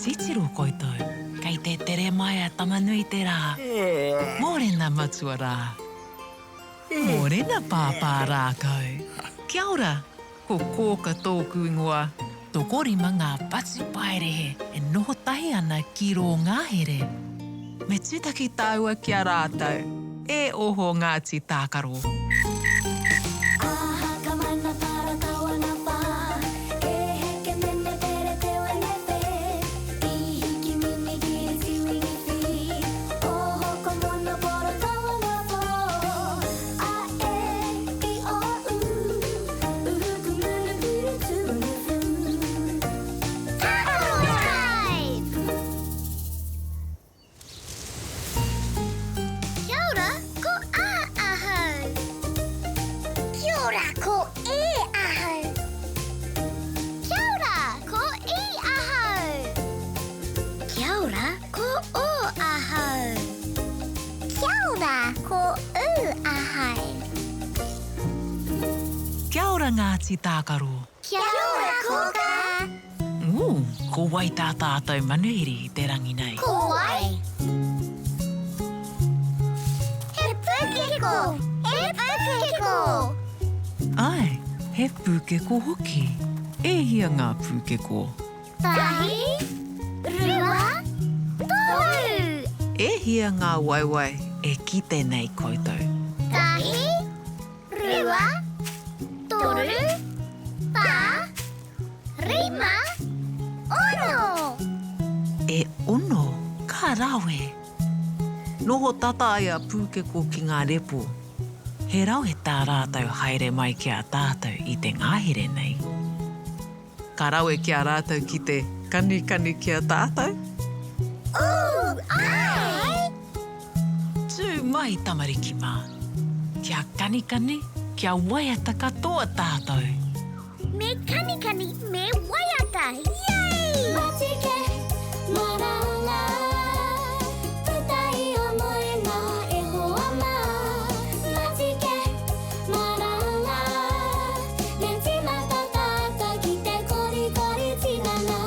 Titiro koutou, kei te tere mai a Tama-nui-te-rā. Mōrena matua rā. Mōrena pāpā rākau. Kia ora, ko Kōka tōku ingoa. Tokorima ngā patupaiarehe e noho tahi ana ki rō ngahere. Me tūtaki tāua ki a rātou. E oho Ngāti Tākaro. Kia ora, ko A ahau. Kia ora, ko E ahau. Kia ora, ko I ahau. Kia ora, ko O ahau. Kia ora, ko U ahau. Kia ora Ngāti Tākaro. Kia ora Kōkā. Ū, ko wai tā tātou manuhiri i te rangi nei? Ko wai? He pūkeko! He pūkeko! Āe, he pūkeko hoki. E hia ngā pūkeko? Tahi, rua, toru! E hia ngā waewae e kite nei koutou? Tahi, rua, toru, whā, rima, ono! E ono? Ka rawe! Noho tata ai a Pūkeko ki ngā repo. He rawe tā rātou haere mai ki a tātou i te ngahere nei. Ka rawe ki a rātou ki te kanikani ki a tātou. Ooh, āe! Tū mai tamariki mā. Kia kanikani, kia waiata katoa tātou. Me kanikani, me waiata, yay! Matike, maranga, puta i o moenga e hoa mā. Matike, Maranga, me tīmata tātou ki te korikori tinana.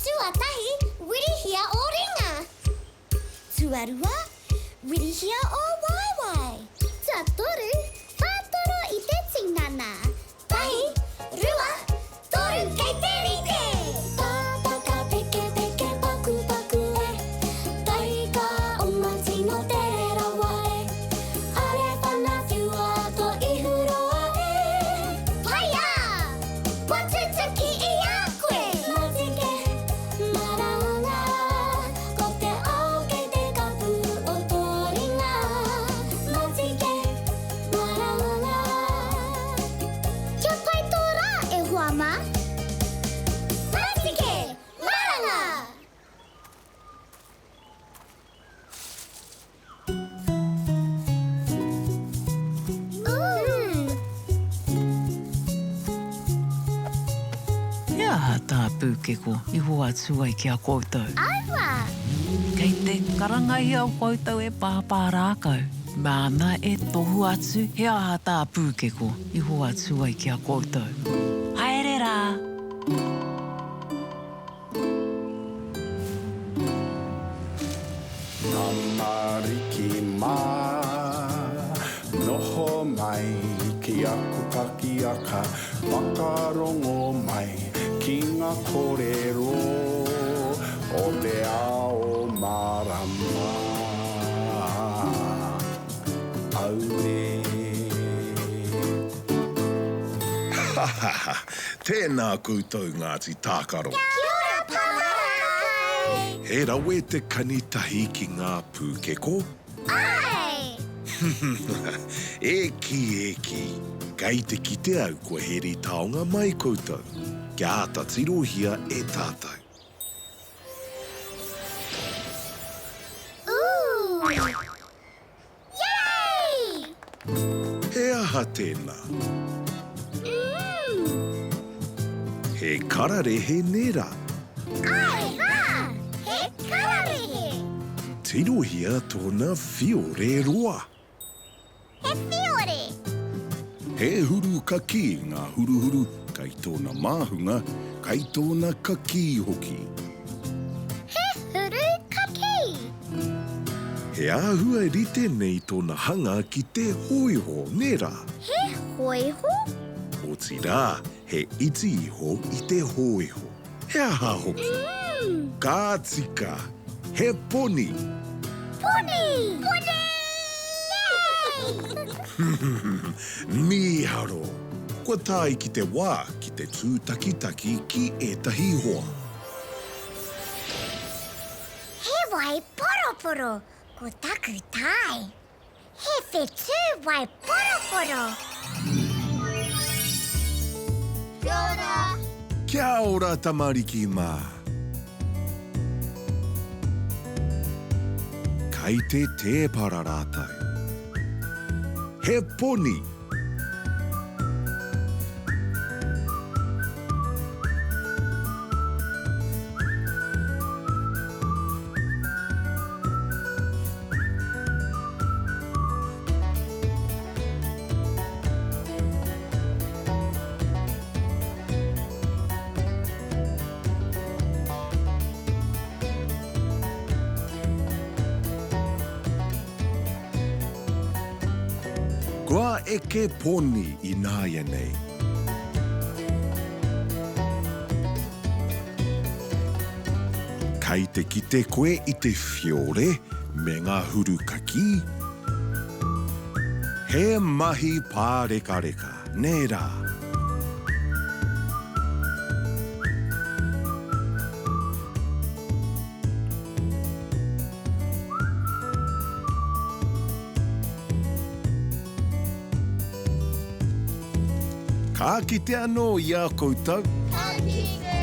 Tuatahi, wirihia ō ringa. Tuarua, wirihia ō waewae. Tuatoru, whātoro i te tinana. Tahi, rua, toru, kei te rite! Pāpaka peke peke paku paku e, Taika oma tino tere rawa e. Are whana whiua to ihu roa e. Whaia! Kua tutuki i a koe! Matike, maranga, ko te ao kei te kapu o tō ringa. Matike, maranga. Kia pai tō rā, e hoa mā! Matike, maranga! He aha tā Pūkeko i hoatu ai ki a koutou? Aua! Kei te karangahia o koutou e Pāpā Rākau. Māna e tohu atu he aha tā Pūkeko i hoatu ai ki a koutou. Haere rā! Tamariki mā, noho mai ki aku pakiaka, whakarongo mai ki ngā kōrero o te ao mārama. Auē. Ha ha ha! Tēnā koutou Ngāti Tākaro. Kia ora Pāpā! He rawe te kani tahi ki ngā pūkeko? Āe! E kī, e kī, kei te kite au kua heri taonga mai koutou, kia āta tirohia e tātou. Ooh! Yay! He aha tēnā? Mm. He kararehe nē rā? Āe rā! He kararehe! Tirohia tōna whiore roa. He whiore! He huru kakī ngā huruhuru kai tōna māhunga, kai tōna kakī hoki. He āhua rite nei tōna hanga ki te hōiho, nē rā? He hōiho? Otirā, he iti iho i te hōiho. He aha hoki? Ka tika! He poni! Poni! Poni! Mīharo! Kua tae ki te wā ki te tūtakitaki ki ētahi hoa. He wai poroporo ko taku tae. He whetū wai poroporo. Kia ora! Kia ora tamariki mā! Kai te tēpara rātou. He poni! Kua eke poni ināianei. Kei te kite koe i te whiore me ngā huru kakī? He mahi pārekareka, nē rā? Ka kite anō i a koutou. Ka kite.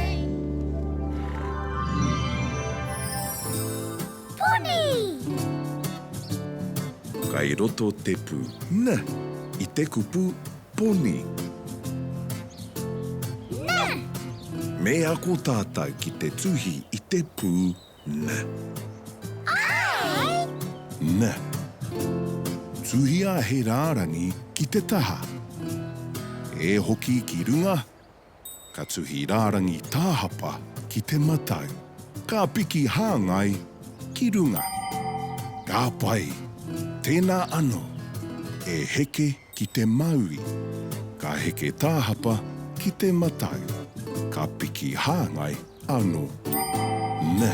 Poni! Kai roto te pū N i te kupu poni. N! Me ako tātou ki te tuhi i te pū N. Āe! N. Tuhia he rārangi ki te taha. E hoki ki runga, ka tuhi rārangi tāhapa ki te matau. Ka piki hāngai ki runga. Ka pai! Tēnā anō. E heke ki te maui. Ka heke tāhapa ki te matau. Ka piki hāngai Ano. Ne.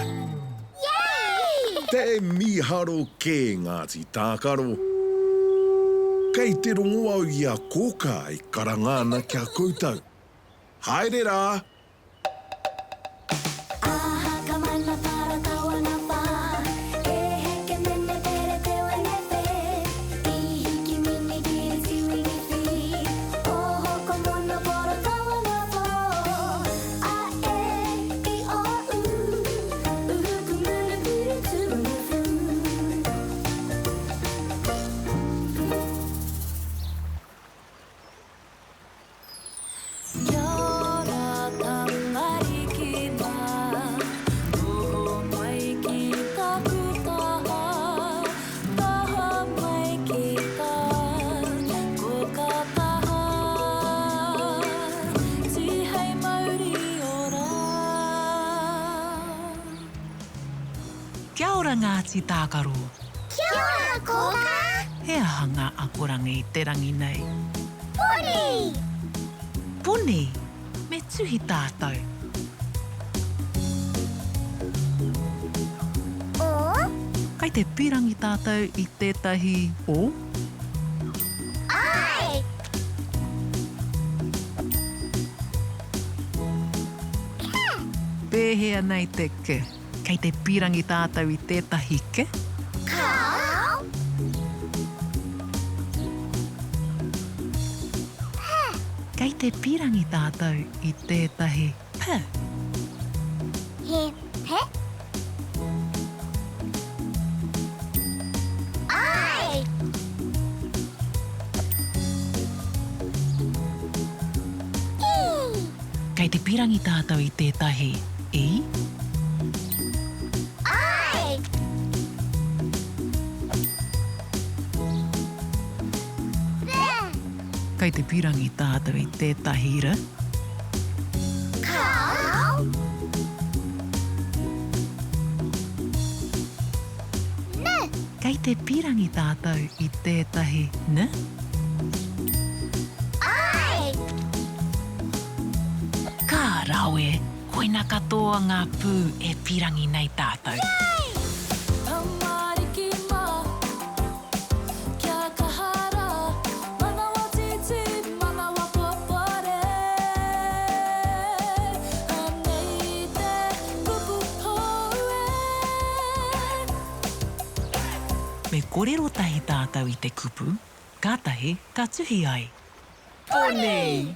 Yay! Te miharo kē Ngāti Tākaro. Kei te rongo au i a Kōkā e karanga ana ki a koutou. Haere rā! Aha ka mana para kawana wha E heke mene pere te wene whe I hiki mini kiri tiwini whiri Oho ko mono poro kawana who A E I O U Uhu ku muru kuru tū fu. Kia ora tamariki mā, noho mai ki taku taha, taha mai ki tā koka taha, tihei mauri ora. Kia ora Ngāti Tākaro. Kia ora Kōkā! He aha ngā akoranga i te rangi nei? Poni! Poni! Me tuhi tātou. O? Kai te pirangi tātou i tētahi o? Ai! Ke! Pēhea nei te ke? Kei te pīrangi tātou i tētahi ke? Kāo! P! Kei te pīrangi tātou i tētahi p? He pe? Āe! I! Kei te pīrangi tātou i tētahi i? Āe! R! Kei te pīrangi tātou i tētahi r? Kāo! Kei te pīrangi tātou i tētahi n? Āe! Ka rawe! Koina katoa ngā pū e pīrangi nei tātou. Yay! Tamariki mā, kia kaha rā, manawa tītī, manawa popore. Anei te kupu hou e. Me kōrero tahi tātou i te kupu, kātahi ka tuhi ai. Poni!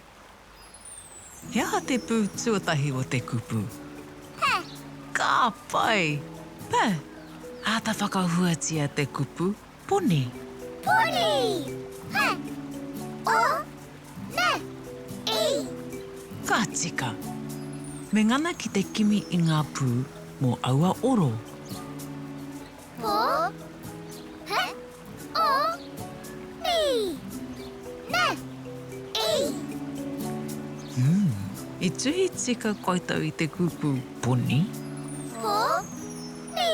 He aha te pū tuatahi o te kupu? He. Ka pai! P. Āta whakahuatia te kupu poni. Poni! He. O. N. I. Ka tika. Me ngana ki te kimi i ngā pū mō aua oro. Po. He. O, ni, ne, i. Umm, i tuhi tika koutou i te kupu poni? Po, ni.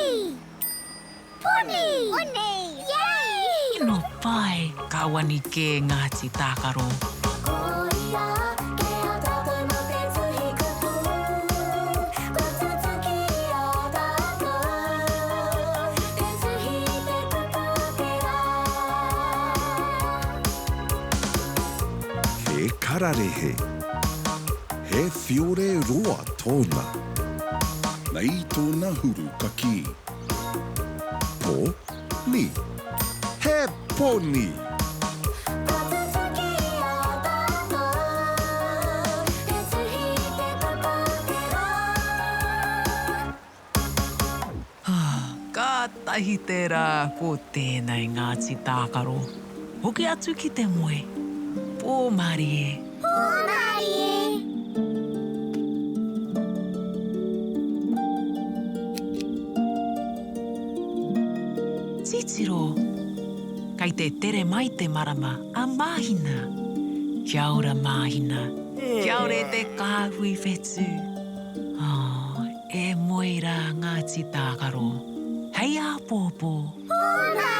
Poni! Poni! Yay! Tino pai! Ka wani kē Ngāti Tākaro. Ko ia ke a tātou mō te tuhi kupu, kua tutuki i a tātou te tuhi i te kupu o te rā. He kararehe. He whiore roa tōna. Nei tōna huru ka kī. Po, ni. He poni! Kua tutuki i a tātou te tuhi i te kupu o te rā. Kātahi te rā ko tēnei Ngāti Tākaro. Hoki atu ki te moe. Pō mārie. Pō mārie. Titiro! Kei te tere mai te marama a Māhina. Kia ora Māhina. Kia ora e te kāhui whetū. Oh, e moe rā Ngāti Tākaro. Hei āpōpō. Pō mārie!